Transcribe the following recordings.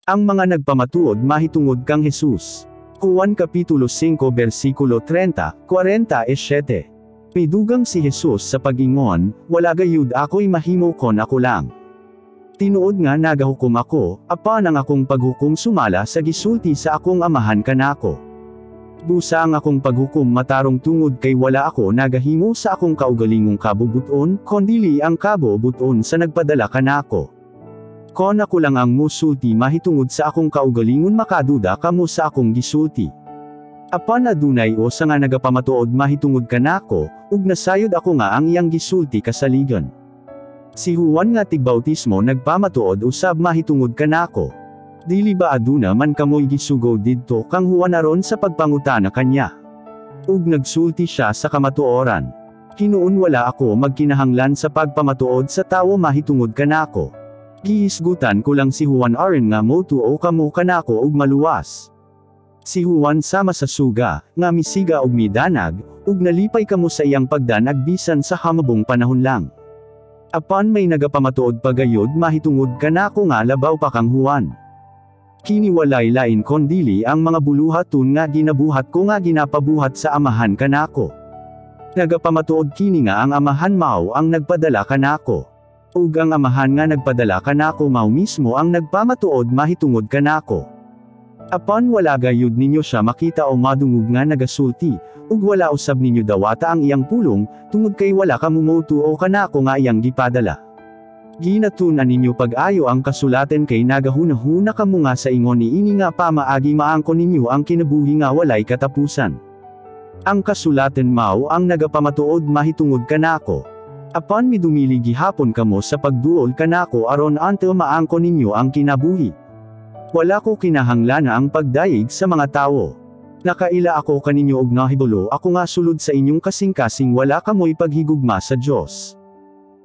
Ang mga nagpamatuod mahitungod kang Jesus. Juan Kapitulo 5 versikulo 30, 47. Midugang si Jesus sa pag-ingon, "Wala gayud ako'y mahimo kon ako lang. Tinuod nga nagahukom ako, apan ang akong paghukom sumala sa gisulti sa akong Amahan kanako. Busa ang akong paghukom matarong tungod kay wala ako nagahimo sa akong kaugalingong kabubuton, kondili ang kabubuton sa nagpadala kanako. Kon ako lang ang musulti mahitungod sa akong kaugalingon, makaduda kamo sa akong gisulti. Apan adunay usa nga nagapamatuod mahitungod kanako, ug nasayod ako nga ang iyang gisulti kasaligan. Si Juan nga tigbautismo nagpamatuod usab mahitungod kanako. Dili ba aduna man kamoy gisugo didto kang Juan aron sa pagpangutana kanya? Ug nagsulti siya sa kamatuoran. Hinuon wala ako magkinahanglan sa pagpamatuod sa tawo mahitungod kanako. Gihisgutan ko lang si Juan aron nga motuo kamo kanako ug maluwas. Si Juan sama sa suga, nga misiga og midanag, ug nalipay kamo sa iyang pagdanag bisan sa hamubong panahon lang. Apan may nagapamatuod pa gayud mahitungod kanako nga labaw pa kang Juan. Kini walay lain kondili ang mga buluhaton nga ginabuhat ko nga ginapabuhat sa Amahan kanako. Nagapamatuod kini nga ang Amahan mao ang nagpadala kanako. Ug ang Amahan nga nagpadala kanako mao mismo ang nagpamatuod mahitungod kanako. Apan wala gayud ninyo siya makita o madungog nga nagasulti, ug wala usab ninyo dawata ang iyang pulong, tungod kay wala kamo motuo kanako nga iyang gipadala. Ginatun-an ninyo pag-ayo ang kasulatan kay nagahuna-huna kamo nga sa ingon niini nga pamaagi maangkon ninyo ang kinabuhi nga walay katapusan. Ang kasulatan mao ang nagapamatuod mahitungod kanako. Apan midumili gihapon kamo sa pagduol kanako aron until maangkon ninyo ang kinabuhi. Wala ko kinahanglan ang pagdayeg sa mga tawo. Nakaila ako kaninyo og nahibalo ako nga sulod sa inyong kasing-kasing wala kamoy paghigugma sa Dios.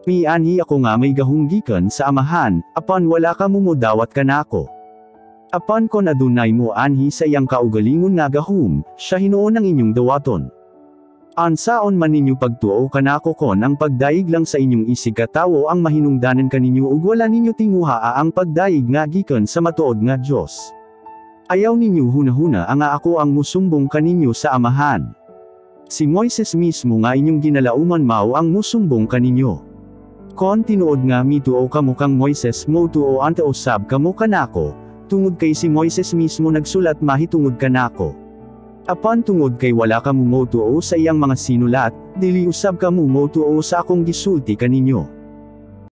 Mianhi ako nga may gahom gikan sa Amahan, apan wala kamo modawat kanako. Apan kon adunay mo anhi sa iyang kaugalingon nga gahom, siya hinuon ang inyong dawaton. Unsaon man ninyo pagtuo kanako kon ang pagdayeg lang sa inyong isig katawo ang mahinungdanan kaninyo ug wala ninyo tinguhaa ang pagdayeg nga gikan sa matuod nga Dios? Ayaw ninyo hunahuna ang nga ako ang musumbong kaninyo sa Amahan. Si Moises mismo nga inyong ginalauman mao ang musumbong kaninyo. Kon tinuod nga mituo kamo kang Moises, motuo unta usab kamo kanako, tungod kay si Moises mismo nagsulat mahitungod kanako. Apan tungod kay wala kamo motuo sa iyang mga sinulat, dili usab kamo motuo sa akong gisulti kaninyo.